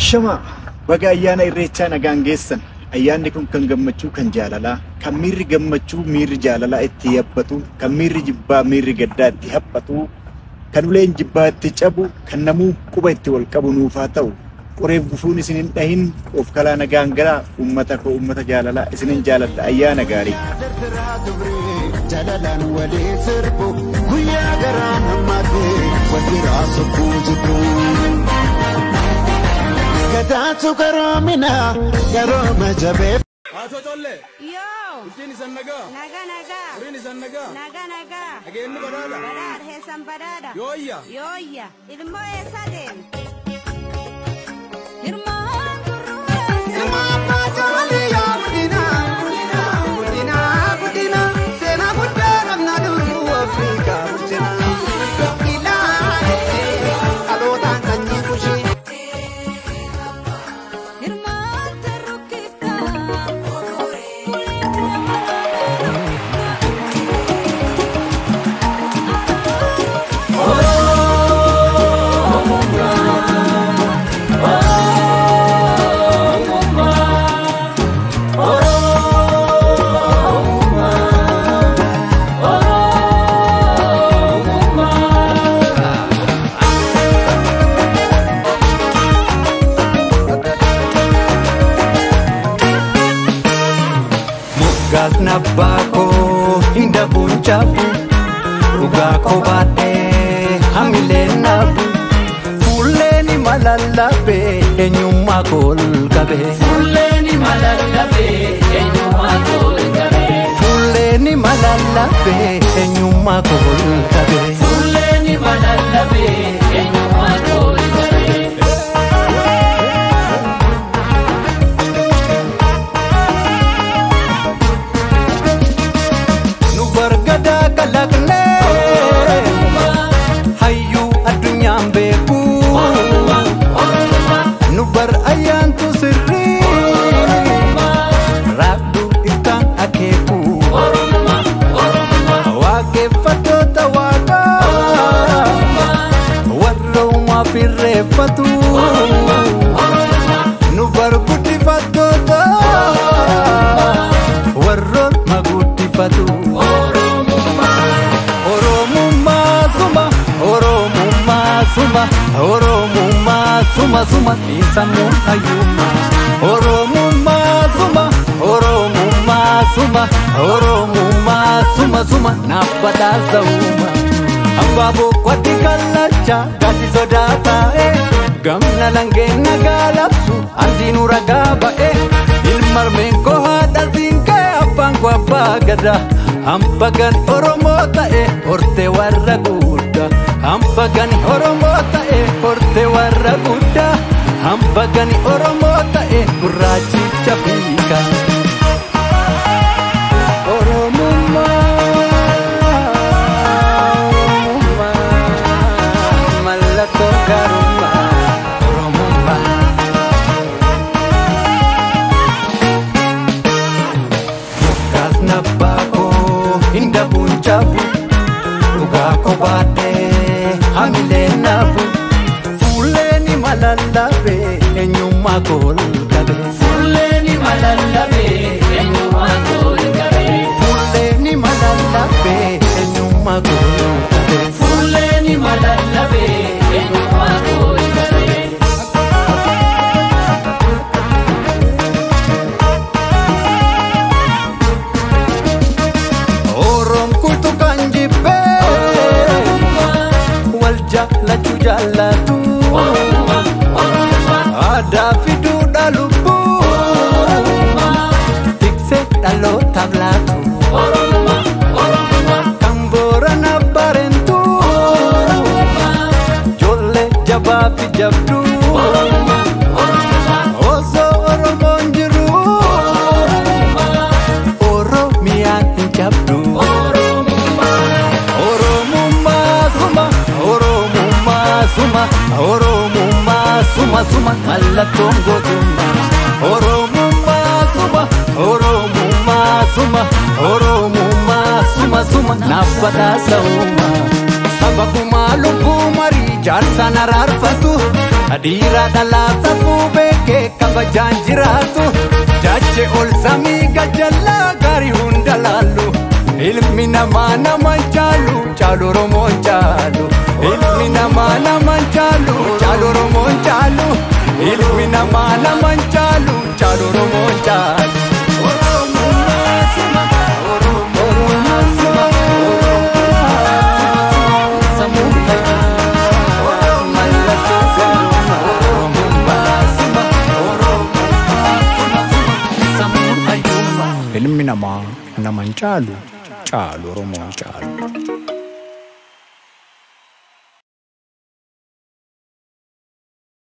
Ashama baga ayyaana irreechaa nagaan geessan. Ayyaanni kun kan gammachuu kan jaalalaa, kan miirri gammachuu miirri jaalalaa itti yabbatu, kan miirri jibbaa miirri gaddaa itti haphatu, kan uleen jibbaa itti cabu, kan namuu quba itti wal qabu nuufaa ta'u. Qoreef gufuun isin hin dhahin, of kalaa nagaan galaa, uummata koo uummata jaalalaa isinin jaaladha. Ayyaana gaarii. Jaalalaan walii sirbu guyyaa garaa namaatti wal biraa sokkuu jibbu. Gadaatu garoomina garooma jabee. Haatoo tollee. Yoo. Ittiin isan nagaa. Nagaa nagaa. Horiin isan nagaa. Nagaa nagaa. Nageenyi badhaadha. Badhaadha heessan badhaadha. Yooyya. Yooyya. Ilmoo eessa deemu? Hirmaan gurruu. Ilmaan baajaalee yaa guddina guddina guddina guddina seenaa guddaa namna duruu Afrikaa bulchina. Ilaalee dhalootaan sanyii kushii. Hirmaan tarrukkiftaa. Moggaasni abbaa koo hin dabuun cabu, dhugaa koo baadhee hamileen naabu. Fuulleen malallabee eenyummaa koo ol qabe. Fuulleen malallabee eenyummaa koo ol qabe. Fuulleen malallabee eenyummaa koo ol qabe. Fuulleen malallabee eenyummaa koo ol qabe. Nu bargadaa kalaqnee hayyuu addunyaan beeku. Nu bar ayyaantu sirrii raabduu iftaan akeeku. Waaqeffattoota waaqaa warra uumaaf irreeffatu. Nu bar guddifattoota warroon maguddifatu. Oromummaa suma, Oromummaa suma, Oromummaa suma suma xiinsammuun hayyummaa. Oromummaa suma, Oromummaa suma, Oromummaa suma suma naaf badhaasa uumaa. Abbaa boqqotti kallacha gadi sodaa taa'e gamna langeen nagaa labsu andiinuu ragaa ba'e ilma armeen koo haadha siinqee abbaan koo abbaa gadaa hamba gan Oromoo ta'e hortee warra guddaa hamba gan Oromoo ta'e hortee warra guddaa hamba gan Oromoo ta'e gurraachicha fiigaa. Oromummaa, Oromummaa, mallattoo gaarummaa, Oromummaa. Moggaasni abbaa koo hin dabuun cabu, dhugaa koo baadhee hamileen naabu. Fuulleen malallabee eenyummaa koo ol qabe. Fuulleen malallabee eenyummaa koo ol qabe. Fuulleen malallabee eenyummaa koo ol qabe. Fuulleen malallabee eenyummaa koo ol qabe. Oroon kutu kan jibbee wal jaallachuu jaallatu. Aadaa fi duudhaa lubbuu tiksee dhalootaaf laatu. Kan Booranaaf bareentu ijoollee jabaa fi jabduu. Osoo Oromoon jiru Oromiyaan hin cabdu. Oromummaa suma, Oromummaa suma, Oromummaa suma suma mallattoon gootummaa. Oromummaa suma, Oromummaa suma, Oromummaa suma suma naaf badhaasa uumaa. Saba kumaa lubbuu marii jaarsaan araarfatu Dhiira dhalaa safuu. kabajaan jiraatu. Dache ol samii gajjallaa gaarii hunda laallu. Ilmi namaa nama caalu, caalu Oromoon caalu. Ilmi namaa nama caalu, caalu Oromoon caalu. Ilmi namaa nama caalu, caalu Oromoon caalu. Oromummaa suma, Oromummaa suma, Ilmi namaa nama hin caalu, caalu Oromoon caalu.